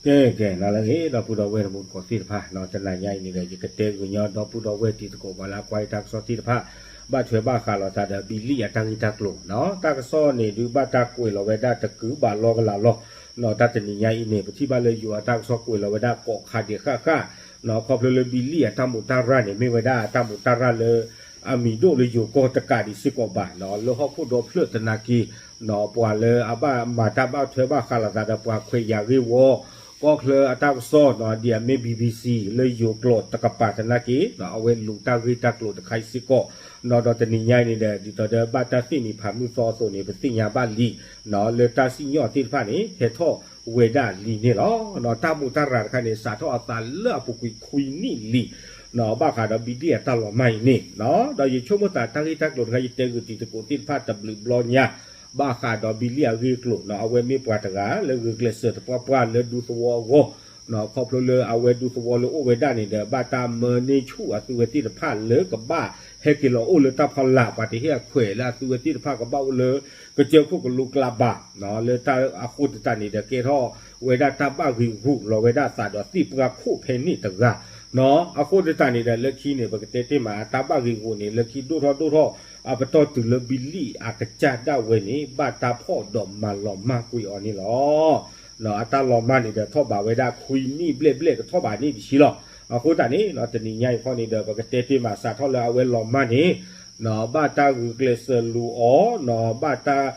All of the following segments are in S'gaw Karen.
ကဲ ကဲ နၤလၢအဂ့ၤ ဒီပုၢ်ဒီဝဲၢ်တံၤသကိးသ့ၣ်တဖၣ်နီၤ, တနၤညါအံၤန့ၣ်ဒီး ယကတဲဂုာ်ညီဒီပုၢ်ဒီဝဲၢ်တံၤသကိးပှၤလၢအကွၢ်တၢ်ကစီၣ်သ့ၣ်တဖၣ် ဘၣ်ထွဲဘၣ်ဃးလိာ်သးဒီး ဘံလံၣ်အတၢ်ဂ့ၢ်တၢ်ကျိၤ, တၢ်ကစီၣ်န့ၣ်ဒုးဘၣ်တၢ်ကွဲးလီၤဝဲဒၣ်တကုးဘၣ်လီၤကလးလီၤ. တၢ်တနံၤညါအံၤန့ၣ် ပထံၣ်ဘၣ်လၢယိၤအတၢ်ကစီၣ်ကွဲးလီၤဝဲဒၣ်ကိးခါဒံးဃၣ်ဃၣ်, ခီဖျိလၢဘံလံၣ်အတၢ်မူးတၢ်ရၢ်န့ၣ် မ့ၢ်ဝဲဒၣ်အတၢ်မူးတၢ်ရၢ်လၢ အမံၤဒိၣ်လၢယိၤကီၢ်တကးဒံးစ့ၢ်ကီးဘၣ်, လၢဟီၣ်ခိၣ်ဒီဖျၢၣ်သနာ်က့ ပှၤလၢအဘၣ်မၤတၢ်ဘၣ်ထွဲဘၣ်ဃးလိာ်သးဒီးပှၤခွဲးယာ်ဂ့ၢ်ဝီ ကီၢ်ချၢအတၢ်ကစီၣ် ဒ်အမ့ၢ် BBC လၢယိၤကျိာ်တကပၤသနာ်က့ အဝဲလူၤတၢ်ဂ့ၢ်တၢ်ကျိၤတခါအံၤစ့ၢ်ကီး, ဒီးတနံၤညါအံၤန့ၣ်ဒီး ဒ်သိးဒီးဘၣ်တၢ်သ့ၣ်နီၣ်ဖးမုၢ်သီအသိးန့ၣ် ပသ့ၣ်ညါဘၣ်လံ လၢတၢ်စံၣ်ညီၣ်သ့ၣ်တဖၣ်န့ၣ် ဟဲထီၣ်ဝဲဒၣ်လံန့ၣ်လီၤ. တၢ်မူးတၢ်ရၢ်တခါန့ၣ် စးထီၣ်အသးလၢအပူၤကွံာ်ခွံနံၣ်လံ ဘၣ်ဃးဒီးဘံလံၣ်အတၢ်လီၤမၢ်အံၤန့ၣ်, ဒီးယဆိကမိၣ်သးတၢ်ဂ့ၢ်တၢ်ကျိၤတခါ ယတဲဂုာ်တံၤသကိးသ့ၣ်တဖၣ်တဘျုးဘျီညါ ဘၣ်ဃးဒီးဘံလံၣ်အဂ့ၢ်အကျိၤ, အဝဲမ့ၢ်ပှၤတဂၤလၢဂုာ်ကျဲးစၢးသပှၢ်ပှၢ်လၢဒူသဝီအဂီၢ်, ခီဖျိလၢအဝဲဒူသဝီလၢအိၣ်ဝဲဒၣ်န့ၣ်ဒီး ဘၣ်တၢ်မၢန့ၢ်ဆူၣ်အသုဝဲသ့ၣ်တဖၣ်လၢကဘၣ်ဟဲက့ၤလီၤအိၣ်လၢတၢ်ဖီလာ်, ပှၤတဟ့ၣ်အခွဲးလၢအသုဝဲသ့ၣ်တဖၣ်ကဘၣ်အိၣ်လၢ ကစၢၢ်ခိၣ်ကလိကျါဘၣ်, လၢတၢ်အဃိသတးန့ၣ်ဒီး ကဲထီၣ်ဝဲဒၣ်တၢ်ဘၣ်ဂံာ်ဂူာ်လီၤဝဲဒၣ်အသးဒီးသ့ၣ်ပှၢ်ခိၣ်ဖဲန့ၣ်တဂၤ, အဃိသတးန့ၣ်ဒီး လၢခံန့ၣ် ပကတဲတ့ၢ်မး အတၢ်ဘၣ်ဂံာ်ဂူာ်န့ၣ် လၢခံဒိၣ်ထီၣ်ဒိၣ်ထီၣ် အပတီၢ်တုၤလၢဘံလံၣ်အကစၢ်ဒၣ်ဝဲန့ၣ် ဘၣ်တၢ်ဖီၣ်ဒီးမၤလီၤမၢ်ကွံာ်အီၤန့ၣ်လီၤ. အတၢ်လီၤမၢ်န့ၣ်ဒီး ထီၣ်ဘးဝဲဒၣ်ခွံနံၣ်ဘျဲၣ်ဘျဲၣ် ကထီၣ်ဘးနံၣ်တဆံလီၤ. အဃိသတးန့ၣ် တနံၤညါအံၤခီန့ၣ်ဒီး ပကတဲတ့ၢ်မး စးထီၣ်လၢအဝဲလီၤမၢ်န့ၣ် ဘၣ်တၢ်ဂုာ်ကျဲးစၢးလူၤအီၤ, ဘၣ်တၢ်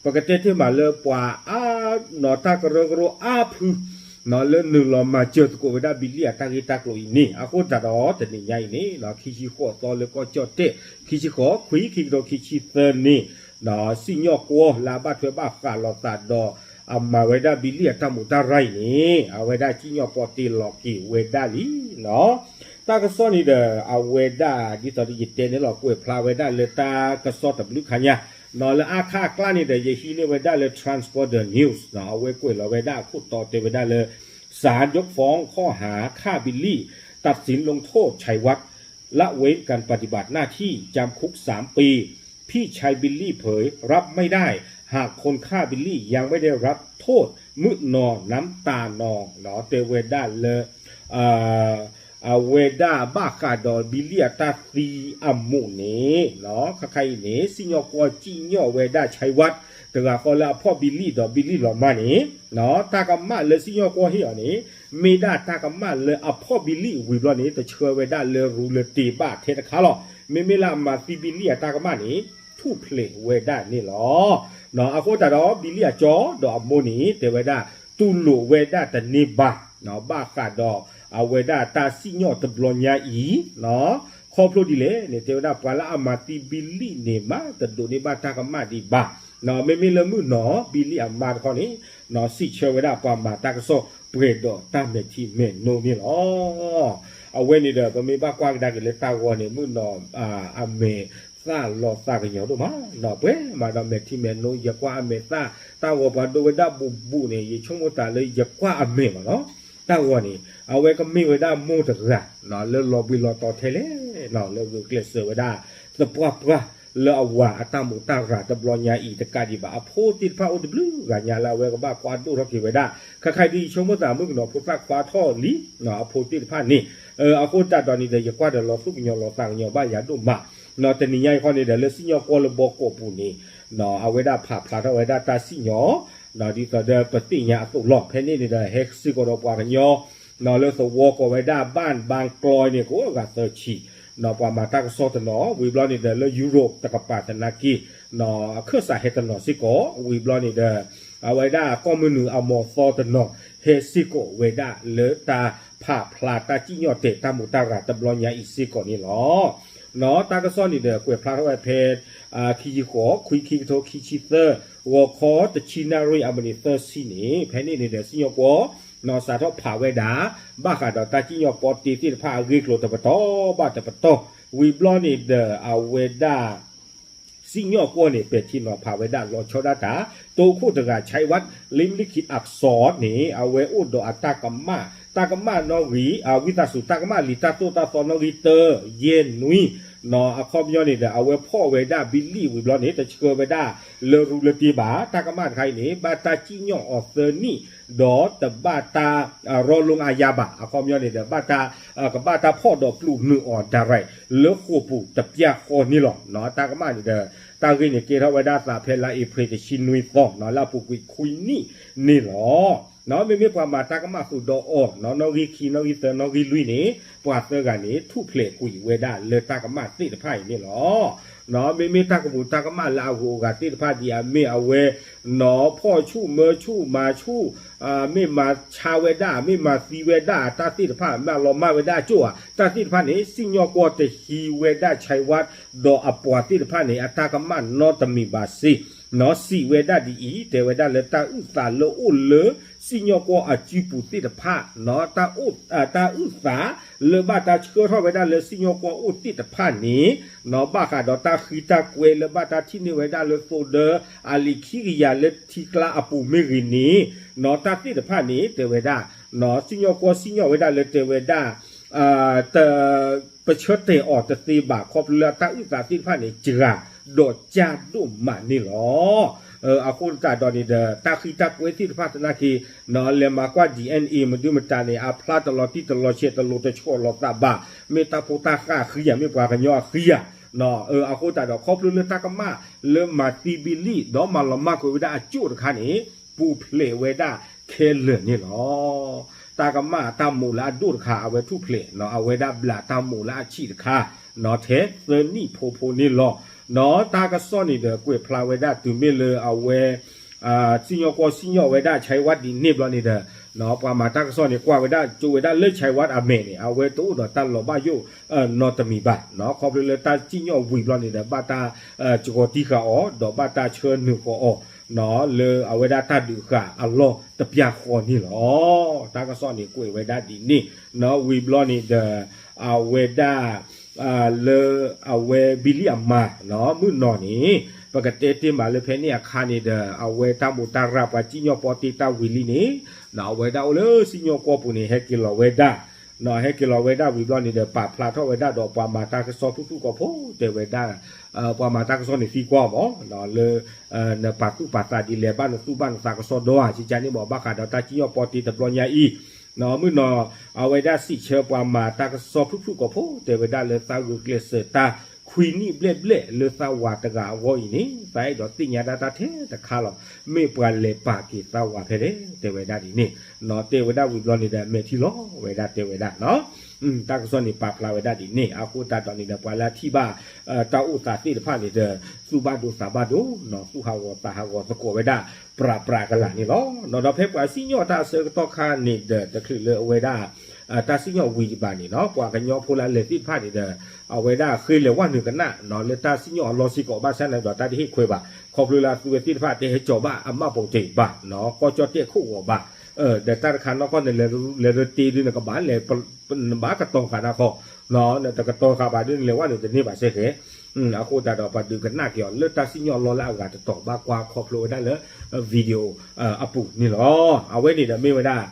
ပကတဲတ့ၢ်မးလၢပှၤအါ တၢ်ကရၢကရိအါဖု လၢနုာ်လီၤမၤစၢၤသကိးဝဲဒၣ်ဘံလံၣ်အတၢ်ဂ့ၢ်တၢ်ကျိၤအံၤန့ၣ်, အဃိသတးဒီး တနံၤညါအံၤန့ၣ် ခံဆံဃိးသီလၢကီၢ်ကၠီၣ်တဲၣ် ခံဆံဃိး ခွံ ခံကထိခံဆံသၢနံၣ် စံၣ်ညီၣ်ကွီၢ်လၢအဘၣ်ထွဲဘၣ်ဃးလိာ်သးဒီး အမၤဝဲဒၣ်ဘံလံၣ်အတၢ်မူးတၢ်ရၢ်အံၤန့ၣ် အဝဲဒၣ်စံၣ်ညီၣ်ကွီၢ်တ့လီၤက့ၤဝဲဒၣ်လံ တၢ်ကစီၣ်န့ၣ်ဒီး အဝဲဒၣ် ဒ်သိးဒီးယတဲန့ၣ်လီၤ ကွဲးဖျါဝဲဒၣ်လၢတၢ်ကစီၣ်တဘျုးခါညါ, လၢအါခါအကျါန့ၣ်ဒီး ယဟံးန့ၢ်ဝဲဒၣ်လၢ Transporter News အဝဲကွဲးလီၤဝဲဒၣ်အခိၣ်တီတဲဝဲဒၣ်လၢ ศาลยกฟ้องข้อหาฆ่าบิลลี่ ตัดสินลงโทษชัยวัฒน์ ละเว้นการปฏิบัติหน้าที่ จำคุกสามปี พี่ชายบิลลี่เผย รับไม่ได้ หากคนฆ่าบิลลี่ยังไม่ได้รับโทษ มึกนอ น้ำตานอง တဲဝဲဒၣ်လၢ အဝဲဒၣ်ဘၣ်ဃးဒီးဘံလံၣ်အတၢ်သံအမူးန့ၣ် ခဲခါအံၤန့ၣ် စံၣ်ညီၣ်ကွီၢ်စံၣ်ညီၣ်ဝဲဒၣ် ชัยวัฒน์ တဂၤဃီလၢအဖီၣ်ဘံလံၣ်ဒီးဘံလံၣ်လီၤမၢ်န့ၣ် တၢ်ကမၣ်လၢစံၣ်ညီၣ်ကွီၢ်ဟ့ၣ်အီၤန့ၣ် မ့ၢ်ဒၣ်တၢ်ကမၣ်လၢအဖီၣ်ဘံလံၣ်ဝံၤဘျီန့ၣ် တဆှၢဝဲဒၣ်လၢရူလၢတ့ဘၣ်ထဲတခါလီၤ. မ့မ့ၢ်လၢအမၤသံဘံလံၣ်အတၢ်ကမၣ်န့ၣ် ထူၣ်ဖျဲးဝဲဒၣ်န့ၣ်လီၤ. အဃိသတးဒီး ဘံလံၣ်အကၠီဒီးအမိၢ်န့ၣ် တဲဝဲဒၣ် တူၢ်လိာ်ဝဲဒၣ်တန့ၢ်ဘၣ် ဘၣ်ဃးဒီးအဝဲဒၣ်တၢ်စံၣ်ညီၣ်တဘျီညါအံၤ ခီဖျိဒ်လဲၣ်န့ၣ် တဲဝဲဒၣ်ပှၤလၢအမၤသံဘံလံၣ်န့ၣ် မၤတဒိးန့ၢ်ဘၣ်တၢ်ကမၣ်ဒံးဘၣ်. မ့မ့ၢ်လၢမုၢ်နီၤ ဘံလံၣ်အမါတခီန့ၣ် စံးဆၢဝဲဒၣ်ပှၤမၤတၢ်ကစီၣ်ပှဲၤဒီးတၢ်မဲာ်ထံမဲာ်နိန့ၣ်လီၤ. အဝဲန့ၣ်ဒီး ပမ့ၢ်ဘၣ်ကွၢ်ကဒါက့ၤလၢတၢ်ဂီၤန့ၣ် မုၢ်နီၤ အမဲာ်သၣ်လီၤသးကညီၤဒိၣ်မး ပှဲၤမးဒီးမဲာ်ထံမဲာ်နိ ယကွၢ်အမဲာ်သၣ် တၢ်ဂီၤပှၤဒိဝဲဒၣ်ဘူးဘူးန့ၣ် ယဆိကမိၣ်သးလၢယကွၢ်အမဲာ်မးနီၤ တၢ်ဂီၤန့ၣ် အဝဲကမ့ၢ်ဝဲဒၣ်မိၢ်တဂၤ လၢလီၤဘှံးလီၤတီၤထဲလဲၣ် လၢဂုာ်ကျဲးစၢးဝဲဒၣ် သပှၢ်ပှၢ်လၢအဝၤအတၢ်မူးတၢ်ရၢ်တဘျီညါအံၤတကးဒံးဘၣ် အဖိသ့ၣ်တဖၣ်အိၣ်တဘျုးဂၤညါလၢအဝဲကဘၣ်ကွၢ်ဒိၣ်ထီၣ်က့ၤဝဲဒၣ် ခဲခါအံၤဒ်ယဆိကမိၣ်သးမုၣ်ကနီၤဖိသၣ်ခွါထီၣ်လံ အဖိသ့ၣ်တဖၣ်န့ၣ် အဃိသတးဒီးန့ၣ်ဒီး ယကွၢ်ဒီးလီၤသူၣ်ကညီၤလီၤသးကညီၤဘၣ်ယၤဒိၣ်မး တနံၤညါအံၤခီန့ၣ်ဒီး လၢစံၣ်ညီၣ်ကွီၢ်လၢဘီကီးပူၤန့ၣ် အဝဲဒၣ်ဖးဖျါထီၣ်ဝဲဒၣ်တၢ်စံၣ်ညီၣ် ဒ်သိးဒီးပသ့ၣ်ညါအသိးလီၤ. ဖဲန့ၣ်န့ၣ်ဒီး ဟဲစ့ၢ်ကီးဒီးပှၤကညီ လၢသဝီကိးဝဲဒၣ် ဘၣ်ဘၣ်ကျီန့ၣ် ကအိၣ်ဂၤသၢဆံ ပှၤမၤတၢ်ကစီၣ်တနီၤ ဝံၤဘျီန့ၣ်ဒီး လၢယူရိးတကပၤသနာ်က့ အခၢၣ်စးဟဲတနီၤစ့ၢ်ကီး ဝံၤဘျီန့ၣ်ဒီး အဝဲဒၣ်ကီၢ်မုၢ်နုာ်အမီၤသီတနီၤ ဟဲစ့ၢ်ကီးဝဲဒၣ်လၢတၢ်ဖးဖျါတၢ်စံၣ်ညီၣ်တဲာ်တၢ်မူးတၢ်ရၢ်တဘျီညါအံၤစ့ၢ်ကီးန့ၣ်လီၤ. တၢ်ကစီၣ်န့ၣ်ဒီး ကွဲးဖျါထီၣ်ဝဲဖဲ ခံဆံဃိး ခွံ ခံကထိခံဆံသၢ ဂီၤခီတဆံနၣ်ရံၣ်အမံးနံးသၢဆံန့ၣ် ဖဲန့ၣ်န့ၣ်ဒီး စံၣ်ညီၣ်ကွီၢ် စးထီၣ်ဖးဝဲဒၣ် ဘၣ်ဃးဒီးတၢ်စံၣ်ညီၣ်ပီတ့သ့ၣ်တဖၣ်အဂ့ၢ်ကျိၤတပတီၢ်ဘၣ်တပတီၢ် ဝံၤဘျီန့ၣ်ဒီး အဝဲဒၣ် စံၣ်ညီၣ်ကွီၢ်န့ၣ် ပဲာ်ထံနီၤဖးဝဲဒၣ်လီၤဆီဒၣ်တၢ် တိခိၣ်တဂၤ ဆဲးဝး လ့လံခံအၣ်စီၣ်န့ၣ် အဝဲအိၣ်ဒီးအတၢ်ကမၣ် တၢ်ကမၣ်နီၣ်ဂံၢ် ဝံသးစူၤတၢ်ကမၣ်လံာ်တၢ်သိၣ်တၢ်သီနီၣ်ဂံၢ်တၢ ယဲၢ်နွံ အခီပညီန့ၣ်ဒီး အဝဲဖီၣ်ဝဲဒၣ်ဘံလံၣ်ဝံၤဘျီန့ၣ် တဆှၢဝဲဒၣ်လၢရူလၢတ့ဘၣ်. တၢ်ကမၣ်တခါအံၤန့ၣ် ဘၣ်တၢ်စံၣ်ညီၣ်အီၤသၢနံၣ် ဒီးတဘၣ်တၢ် ရီလိအယါဘၣ်. အခီပညီန့ၣ်ဒီး ဘၣ်တၢ် ကဘၣ်တၢ်ဖီၣ်ဒီးပျိာ်နုာ်အီၤ direct လၢဃိာ်ပူၤတပျၢ်ဃီန့ၣ်လီၤ. တၢ်ကမၣ်န့ၣ်ဒီး တၢ်ဂ့ၢ်န့ၣ်ကဲထီၣ်ဝဲဒၣ်သးဖဲလါ April တဆံနွံသီ လၢအပူၤကွံာ်ခွံနံၣ်န့ၣ်လီၤ. မ့မ့ၢ်ပှၤမၤတၢ်ကမၣ်ဃုာ်ဒီးအီၤ နီၣ်ဂံၢ်ခံ နီၣ်ဂံၢ်သၢ နီၣ်ဂံၢ်လွံၢ်န့ၣ် ပှၤသၢဂၤန့ၣ် ထူၣ်ဖျဲးကွံာ်ဝဲဒၣ်လၢတၢ်ကမၣ်သ့ၣ်တဖၣ်အံၤန့ၣ်လီၤ. မ့မ့ၢ်တၢ်ကပူၤတၢ်ကမၣ်လၢအဂုၤအဂၤသ့ၣ်တဖၣ်ဒ်အမ့ၢ်အဝဲ နီၣ်ဖီၣ်ဆူၣ်မၢဆူၣ်မၤဆူၣ် မ့ၢ်မၤဆါဝဲဒၣ် မ့ၢ်မၤသံဝဲဒၣ်အတၢ်သ့ၣ်တဖၣ် မ့ၢ်အလီၤမၢ်ဝဲဒၣ်အကၠိၣ်ဧါ တၢ်သ့ၣ်တဖၣ်န့ၣ် စံၣ်ညီၣ်ကွီၢ်တဟံးဝဲဒၣ် Chai Wat ဒီးအပှၤသ့ၣ်တဖၣ်န့ၣ် အတၢ်ကမၣ်နီတမံၤဘၣ်စ့ၢ် နီၣ်စံးဝဲဒၣ်ဒ်အံၤ တဲဝဲဒၣ်လၢတၢ်အုၣ်သးလၢအိၣ်လၢ စံၣ်ညီၣ်ကွီၢ်အစုပူၤသ့ၣ်တဖၣ် တၢ်အုၣ်သးလၢဘၣ်တၢ်ဆှၢထီၣ်ဝဲဒၣ်လၢစံၣ်ညီၣ်ကွီၢ်အိၣ်သ့ၣ်တဖၣ်န့ၣ် နီၣ်ဘၣ်ဃးဒီးတၢ်ဃံတၢ်ကွဲလၢဘၣ်တၢ်ထံၣ်န့ၢ်ဝဲဒၣ်လၢသိဒၢ အလံာ်ခံကယၤလၢထံကျါအပူၤမ့ၢ်ဂ့ၤန့ၣ် နီၣ်တၢ်သ့ၣ်တဖၣ်န့ၣ် တဲဝဲဒၣ် နီၣ်စံၣ်ညီၣ်ကွီၢ်စံၣ်ညီၣ်ဝဲဒၣ်လၢတဲဝဲဒၣ် တ ပဆၢတဲာ်အီၤတသ့ဘၣ် ခီဖျိလၢတၢ်အုၣ်သးသ့ၣ်တဖၣ်န့ၣ် စှၤဒီးကၢ်ဒိၣ်မးန့ၣ်လီၤ. အဃိသတးဒီးန့ၣ်ဒီး တၢ်ဃံတၢ်ကွဲသ့ၣ်တဖၣ်သနာ်က့ နီၣ်လဲၤမၤကွၢ် DNA မဒုမတၤန့ၣ် အဖျါတလီၤတံၢ်တလီၤဆဲး တလိၤတဆီၣ်လိာ်သးဘၣ် မ့ၢ်တၢ်ဖိတၢ်ဃၢ်အဃံဧါ မ့ၢ်ပှၤကညီအဃံဧါ အဃိသတးဒီး ခီဖျိလၢတၢ်ကမၣ်လၢမၤသံဘံလံၣ် ဒီးမၤလီၤမၢ်ကွံာ်ဝဲဒၣ်အကၠိၣ်တခါန့ၣ် ပူၤဖျဲးဝဲဒၣ်ခဲလၢာ်န့ၣ်လီၤ. တၢ်ကမၣ်တၢ်မိၣ်လၢအဒိၣ်တခါ အဝဲထူၣ်ဖျဲး နီၣ်အဝဲဒၣ်ဘျးတၢ်မိၣ်လၢအဆံးတခါ နီၣ်ထဲသၢနံၣ်ဖိဖိန့ၣ်လီၤ. နီၣ်တၢ်ကစီၣ်န့ၣ်ဒီး ကွဲးဖျါဝဲဒၣ်တုၤမ့ၢ်လၢအဝဲ စံၣ်ညီၣ်ကွီၢ်စံၣ်ညီၣ်ဝဲဒၣ် Chai Wat ဒ်န့ၣ်ဘျီန့ၣ်ဒီး ပှၤမၤတၢ်ကစီၣ်န့ၣ် ကွၢ်ဝဲဒၣ်ကၠိဝဲဒၣ်လၢ Chai Wat အမဲာ်န့ၣ် အဝဲတအိၣ်ဒီးတၢ်လီၤဘၣ်ယိၣ် နီတမံၤဘၣ် ခီဖျိလၢတၢ်စံၣ်ညီၣ်ဝံၤဘျီန့ၣ်ဒီး ဘၣ်တၢ်စှီၤတံၢ်ဃာ်အီၤ ဒီးဘၣ်တၢ်ဆှၢနုာ်ဃီၤအီၤ လၢအဝဲဒၣ်တၢ်ဒုးဃာ်အလီၢ်တပျၢ်ဃီန့ၣ်လီၤ. တၢ်ကစီၣ်န့ၣ်ကွဲးဝဲဒၣ်ဒ်န့ၣ် ဝံၤဘျီန့ၣ်ဒီး အဝဲဒၣ် လၢအဝဲဘံလံၣ်အမါ မုၢ်နီၢ်န့ၣ် ပကတဲတ့ၢ်မးလၢဖဲန့ၣ်အခါန့ၣ်ဒီး အဝဲတၢ်မိၣ်တၢ်ရၢ်ပှၤစံၣ်ညီၣ်ပီတ့တၢ်ဝံၤလံန့ၣ် အဝဲဒၣ်အိၣ်လၢစံၣ်ညီၣ်ကွီၢ်ပူၤန့ၣ် ဟဲက့ၤလီၤဝဲဒၣ် ဟဲက့ၤလီၤဝဲဒၣ်ဝံၤဘျီန့ၣ်ဒီး ပာ်ဖျါထီၣ်ဝဲဒၣ်ဒီးပှၤမၤတၢ်ကစီၣ်ထူၣ်ထူၣ်ကီၢ်ဖိတဲဝဲဒၣ် ပှၤမၤတၢ်ကစီၣ်န့ၣ်သံကွၢ်မး လၢ နပာ်သူၣ်ပာ်သးဒ်လဲၣ် ဘၣ်နသူၣ်ဘၣ်နသးကစီၣ်ဒီဧါ ကကန့ၣ်မး ဘၣ်ဃးဒီးတၢ်စံၣ်ညီၣ်ပီတ့တဘျီညါအံၤ မုၢ်နီၢ် အဝဲဒၣ်စံးဆၢပှၤမၤတၢ်ကစီၣ်ထူၣ်ထူၣ်ကီၢ်ဖိ တဲဝဲဒၣ်လၢသးဂုာ်ကျဲးစၢးတၢ်ခွံနံၣ်ဘျဲၣ်ဘျဲၣ်လၢသးဝၤတဂၤအဂီၢ်အံၤန့ၣ် သးအဲၣ်ဒိးသ့ၣ်ညါဒၣ်တၢ်ထဲတခါလီၤ. မ့ၢ်ပှၤလဲၤပာ်က့ၤသးဝၤဖဲလဲၣ် တဲဝဲဒၣ်ဒ်န့ၣ် တဲဝဲဒၣ်ဝံၤဘျီန့ၣ်ဒီး မဲာ်ထံလီၤဝဲဒၣ်တဲဝဲဒၣ် တၢ်ကစီၣ်န့ၣ်ပာ်ဖျါဝဲဒၣ်ဒ်န့ၣ် အဃိသတးဒီးန့ၣ်ဒီး ပှၤလၢအထံၣ်ဘၣ် တၢ်အိၣ်သးသ့ၣ်တဖၣ်န့ၣ်ဒီး သူၣ်ဘၣ်ဒိသးဘၣ်ဒိ သူၣ်ဟးဂီၤသးဟးဂီၤသကိးဝဲဒၣ် ပြးပြးကလာ်န့ၣ်လီၤ. ဒီးဖဲပှၤစံၣ်ညီၣ်တၢ်အဆၢကတီၢ်ခါန့ၣ်ဒီး တချုးလၢအဝဲဒၣ် တၢ်စံၣ်ညီၣ်ဝံၤဒံးဘၣ်န့ၣ်နီၤ ပှၤကညီဖိလၢအလဲၤသ့ၣ်တဖၣ်န့ၣ်ဒီး အဝဲဒၣ်ဃ့လဲၤဝဲနုာ်ကနၣ် လၢတၢ်စံၣ်ညီၣ်အလီၢ်စ့ၢ်ကီး ဘၣ်ဆၣ်န့ၣ်ဒီး တၢ်တဟ့ၣ်ခွဲးဘၣ် ခီဖျိလၢအသုဝဲသ့ၣ်တဖၣ်တဟဲကၠီၤဘၣ်အမှတ်ပုံတင်ဘၣ် ကီၢ်ကၠီၣ်တဲၣ်ခိၣ်ဂီၤဘၣ် ဒီးတၢ်တခါနီၢ်ကီၢ်န့ၣ် လဲၤရတဲဒ်နကဘၣ်လဲၤ နဘၣ်ကတီၤဃာ်တၢ်ခီ နတကတီၤဃာ်ဘၣ်ဒ်န့ၣ် လဲၤဝဲနုာ်တန့ၢ်ဘၣ်စ့ၢ်ကီး အဃိသတးဒီး ပှၤဒုးကနၣ်က့ၤအီၤ လၢတၢ်စံၣ်ညီၣ်လီၢ်လၢအဂၤတတီၤ ဘၣ်ကွၢ်ခီဖျိဝဲဒၣ်လၢ video အပူၤန့ၣ်လီၤ. အဝဲန့ၣ်ဒီးမ့ၢ်ဝဲဒၣ်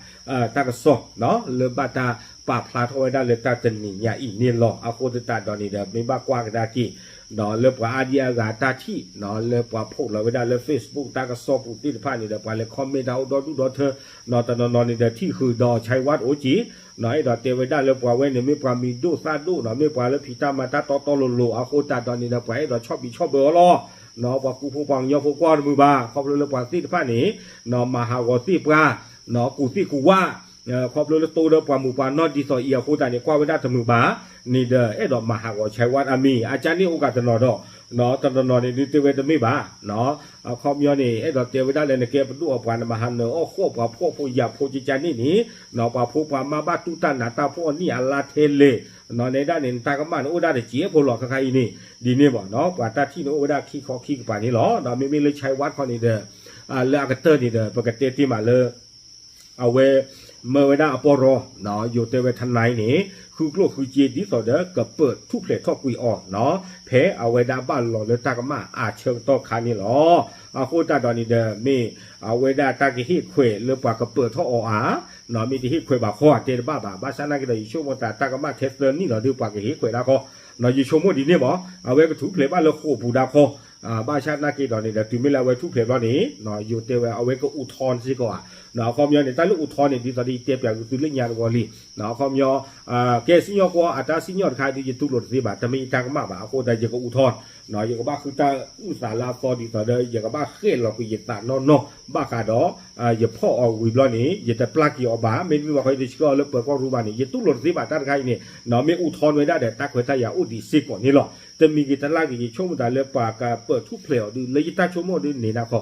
တၢ်ကစီၣ် လၢဘၣ်တၢ်ပာ်ဖျါထီၣ်ဝဲဒၣ်လၢတၢ်တနံၤညါအံၤန့ၣ်လီၤ. အဃိသတးဒီးန့ၣ်ဒီး မ့ၢ်ဘၣ်ကွၢ်ကဒါက့ၤ လၢပှၤအါဒံအါဂၤတၢ်ထံၣ် လၢပှၤ post လီၤဝဲဒၣ်လၢ Facebook တၢ်ကစီၣ်ပူၤသ့ၣ်တဖၣ်န့ၣ်ဒီး ပှၤလဲၤ comment တၢ်အိၣ်ဒီဒူၣ်ဒီထၢ တနီၤနီၤန့ၣ်ဒီး ထံၣ်ဃုာ်ဒီး Chai Wat အိၣ်က့ၤ အဲၣ်ဒိးတဲဝဲဒၣ်လၢပှၤဝဲန့ၣ် မ့ၢ်ပှၤမံၤဒိၣ်သၣ်ဒိၣ်နီၤ မ့ၢ်ပှၤလၢဖံးတၢ်မၤတၢ်တီတီလိၤလိၤ အဃိသတးဒီးန့ၣ်ဒီး ပှၤအဲၣ်ဒိးဆီၣ်ဘံးဆီၣ်ဘၢအီၤလီၤ. ပှၤကူဖိပှၤကညီဖိကွၢ်တမုာ်ဘၣ် ခီဖျိလၢပှၤသ့ၣ်တဖၣ်န့ၣ် မၤဟးဂီၤသ့ၣ်ပှၢ် ကူၣ်သ့ၣ်ကူၣ်ဝၣ် ခီဖျိလၢတိဒီးပှၤမုၣ်ပှၤနီၢ်ဒ်သိးအံၤအဃိသတးန့ၣ် ကွၢ်ဝဲဒၣ်တမုာ်ဘၣ် န့ၣ်ဒီး အဲၣ်ဒိးမၤဟးဂီၤ Chai Wat အမံၤ အကါန့ၣ်အိၣ်ကးတနီၤဒီး တနီၤနီၤန့ၣ်ဒုးတဲဝဲတမ့ၢ်ဘၣ် အခီပညီန့ၣ် အဲၣ်ဒိးတဲဝဲဒၣ်လၢနကဲပဒိၣ်အပှၤ နမၤဟးနၢၤအီၣ်ဃီၣ်ပှၤဖှီၣ်ဖိယာ်ဖိကကါန့ၣ်န့ၣ် ပှၤဖိပှၤမါဘၣ်တူၢ်တၢ်နးတၢ်ဖှီၣ်န့ၢ်အလါထဲလဲၣ် နဲဒၣ်န့ၣ် နတၢ်ကမၣ်န့ၣ်အိၣ်ဒၣ်တစဲးဖိလီၤ ခါခါအံၤန့ၣ် ဒ်န့ၣ်ဘၣ်နီၤ ပှၤတၢ်ထံၣ်န့ၣ်အိၣ်ဝဲဒၣ်ခံခီခံကပၤန့ၣ်လီၤ. ဒီးမ့မ့ၢ်လၢ Chai Wat ခီန့ၣ်ဒီး လၢအကတၢၢ်န့ၣ်ဒီး ပကတဲတ့ၢ်မးလၢ အဝဲ မၢဝဲဒၣ်အပီၢ်ရီ ယိၤတဲဝဲ ထနၢ် န့ၣ် ဃုကျိၣ်ဃုစ့ဒ်သိးဒီး ကပၢၢ်ထူၣ်ဖျဲးထီၣ်ကွံာ်အီၤနီၤ ဖဲအဝဲဒၣ်ဘၣ်လီၤလၢတၢ်ကမၣ်အဆၢကတီၢ်ခါန့ၣ်လီၤ. အဃိသတးဒီးန့ၣ်ဒီး မ့ၢ်အဝဲဒၣ်တၢ်ကဟ့ၣ်ခွဲးလၢပှၤကပၢၢ်ထီၣ်အီၤဧါ မ့ၢ်တဟ့ၣ်ခွဲးဘၣ်ဃီ တဲတဘၣ်ဘၣ်. ဘၣ်ဆၣ်နာ်က့ဒီး ယဆိကမိၣ်သးတၢ်ကမၣ်ထဲသၢနံၣ်လီၤဒီး ပှၤကဟ့ၣ်ခွဲးဒၣ်ဃီ ယဆိကမိၣ်ဒ်န့ၣ်မး, အဝဲကထူၣ်ဖျဲးဘၣ်လၢဃိာ်ပူၤဒၣ်ခီ, ဘၣ်ဆၣ်သနာ်က့ဒီးန့ၣ်ဒီး တုၤမ့ၢ်လၢအဝဲထူၣ်ဖျဲးဘျီန့ၣ် ယိၤတဲဝဲအဝဲကအိၣ်ထီန့ၣ်စ့ၢ်ကီးဧါ. အခီပညီန့ၣ် တၢ်လၢအိၣ်ထီန့ၣ် ဒ်သိးဒီးယတဲပျးက့ၤသုလၢညါတဝီလံ. အခီပညီ ကဲစံၣ်ညီၣ်ကွီၢ်အတၢ်စံၣ်ညီၣ်တခါဒုး ယတူၢ်လိာ်တသ့ဘၣ်, တမ့ၢ်ယတၢ်ကမၣ်ဘၣ်. အဃိဒီးယကအိၣ်ထီ, ယကဘၣ်ဃုတၢ်အုၣ်သးလၢအသီဒ်သိးဒီး ယကဘၣ်ဃဲၣ်လီၤကွံာ်ယသးနီၢ်နီၢ် ဘၣ်ဃးဒီး ယဖီၣ်အီၤဝံၤဘျီန့ၣ် ယတပျၢ်က့ၤအီၤဘၣ်, မ့တမ့ၢ်ဘၣ်ဃီ ယတဆှၢအီၤလၢပၢၤကီၢ်ရူၢ်ဘၣ်န့ၣ် ယတူၢ်လိာ်တသ့ဘၣ်တၢ်တခါအံၤန့ၣ်, မ့ၢ်အိၣ်ထီဝဲဒၣ်ဒီး တၢ်ခွဲးတၢ်ယာ်အိၣ်ဒံးစ့ၢ်ကီးန့ၣ်လီၤ. တမံၤဂ့ၤတလါဂ့ၤ ယဆိကမိၣ်သးလၢပှၤကပၢၢ်ထူၣ်ဖျဲးအီၤဒုး လၢယတၢ်ဆိကမိၣ်ဒုးန့ၣ်ဒၣ်ခီ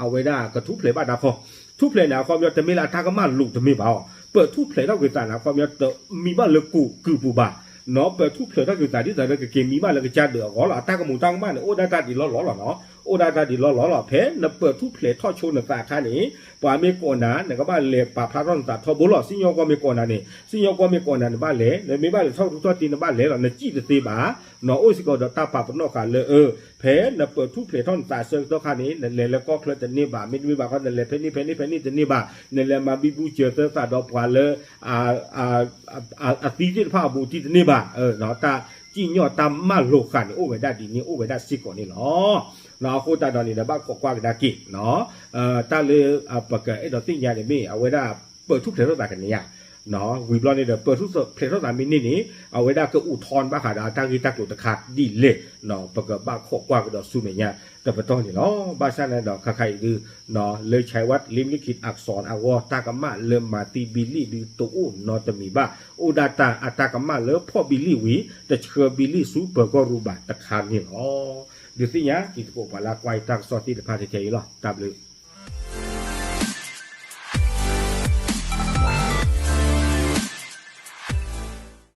အဝဲဒၣ်ကထူၣ်ဖျဲးဘၣ်ဒၣ်ခီ, ထူၣ်ဖျဲးန့ၣ် အခီပညီတမ့ၢ်လၢအတၢ်ကမၣ်လိၤတမ့ၢ်ဘၣ်အီၤ, ပၢၢ်ထူၣ်ဖျဲးထီၣ်က့ၤသးန့ၣ် အခီပညီတမံၤဘၣ်လၢကူးကုာ်ပူၤဘၣ်, ပၢၢ်ထူၣ်ဖျဲးထီၣ်က့ၤသးဒ်သိးဒီး ကက့ၤမံဘၣ်လၢကစၢ်ဒၢးအဂီၢ်လီၤ. အတၢ်ကမူၤတၢ်ကမၣ်န့ၣ် အိၣ်ဒၣ်တၢ်ဒ်လီၢ်လီၢ်လီၤနီၤ, အိၣ်ဒၣ်တၢ်ဒ်လီၢ်လီၢ်လီၤ. ဖဲနပၢၢ်ထူၣ်ဖျဲးထီၣ်ဆိနသးအခါန့ၣ် ပှၤမ့ၢ်ကိးနၤ နကဘၣ်လဲၤပာ်ဖျါထီၣ်နသးထီဘိလီၤ. စံၣ်ညီၣ်ကွီၢ်မ့ၢ်ကိးနၤန့ၣ် စံၣ်ညီၣ်ကွီၢ်မ့ၢ်ကိးနၤ နဘၣ်လဲၤ, နမ့ၢ်ဘၣ်လဲၤထီၣ်ထူၣ်ထီၣ်တ့ နဘၣ်လဲၤလီၤ. နစံၣ်တသ့ဘၣ်, နအိၣ်စ့ၢ်ကီးဒီးတၢ်ပာ်ပနီၣ်ဃာ်လၢ အၢ ဖဲနပၢၢ်ထူၣ်ဖျဲးထီၣ်နသးအဆၢကတီၢ်ခါန့ၣ် နလဲၤလၢကီၢ်ချၢတန့ၢ်ဘၣ်, မ့တမ့ၢ်ဘၣ်ဃီ နလဲၤဖဲန့ၣ်ဖဲန့ၣ်ဖဲန့ၣ်တန့ၢ်ဘၣ်, နလဲၤမၤဘံဘူစၢၤသၢသးဒီးပှၤလၢ အသံသ့ၣ်တဖၣ်အဘူးအတံၢ်တန့ၢ်ဘၣ်, တၢ်စံၣ်ညီၣ်တၢ်မၢလိာ်ဃာ်န့ၣ် အိၣ်ဝဲဒၣ်ဒ်န့ၣ် အိၣ်ဝဲဒၣ်စ့ၢ်ကီးန့ၣ်လီၤ. အဃိသတးဒီးန့ၣ်ဒီး ဘၣ်ခိးကွၢ်ကဒါက့ၤ တၢ်လၢပကအဲၣ်ဒိးသ့ၣ်ညါန့ၣ်မ့ၢ် အဝဲဒၣ်ပၢၢ်ထူၣ်ဖျဲးထီၣ်သးကန့ၣ်ဧါ, ဝံၤဘျီန့ၣ်ဒီး ပၢၢ်ထူၣ်ဖျဲးထီၣ်သးမ့ၢ်န့ၢ်န့ၣ် အဝဲဒၣ်ကအိၣ်ထီဘၣ်ဃးဒီးအတၢ်ဂ့ၢ်တၢ်ကျိၤတခါဒ်လဲၣ်, ပကဘၣ်ခိးကွၢ်ကဒီးဆူမဲာ်ညါတပတီၢ်န့ၣ်လီၤ. ဘၣ်ဆၣ်န့ၣ်ဒီး ခါခါအံၤဒုး လၢ ใช้วัตร ลิมลิขิตอักษร အဂီၢ် တၢ်ကမၣ်လၢမၤသံဘံလံၣ်ဒုးတအိၣ်နီတမံၤဘၣ်, အိၣ်ဒၣ်တၢ်အတၢ်ကမၣ်လၢဖီၣ်ဘံလံၣ်ဝံၤ တဆှၢဘံလံၣ်ဆူပၢၤကီၢ်ရူၢ်ဘၣ်တခါန့ၣ်လီၤ. ဒုးသ့ၣ်ညါတံၤသကိးပှၤလၢကွၢ်ယတၢ်ကစီၣ်သ့ၣ်တဖၣ်ထဲထဲအံၤလီၤ. တၢ်ဘျုး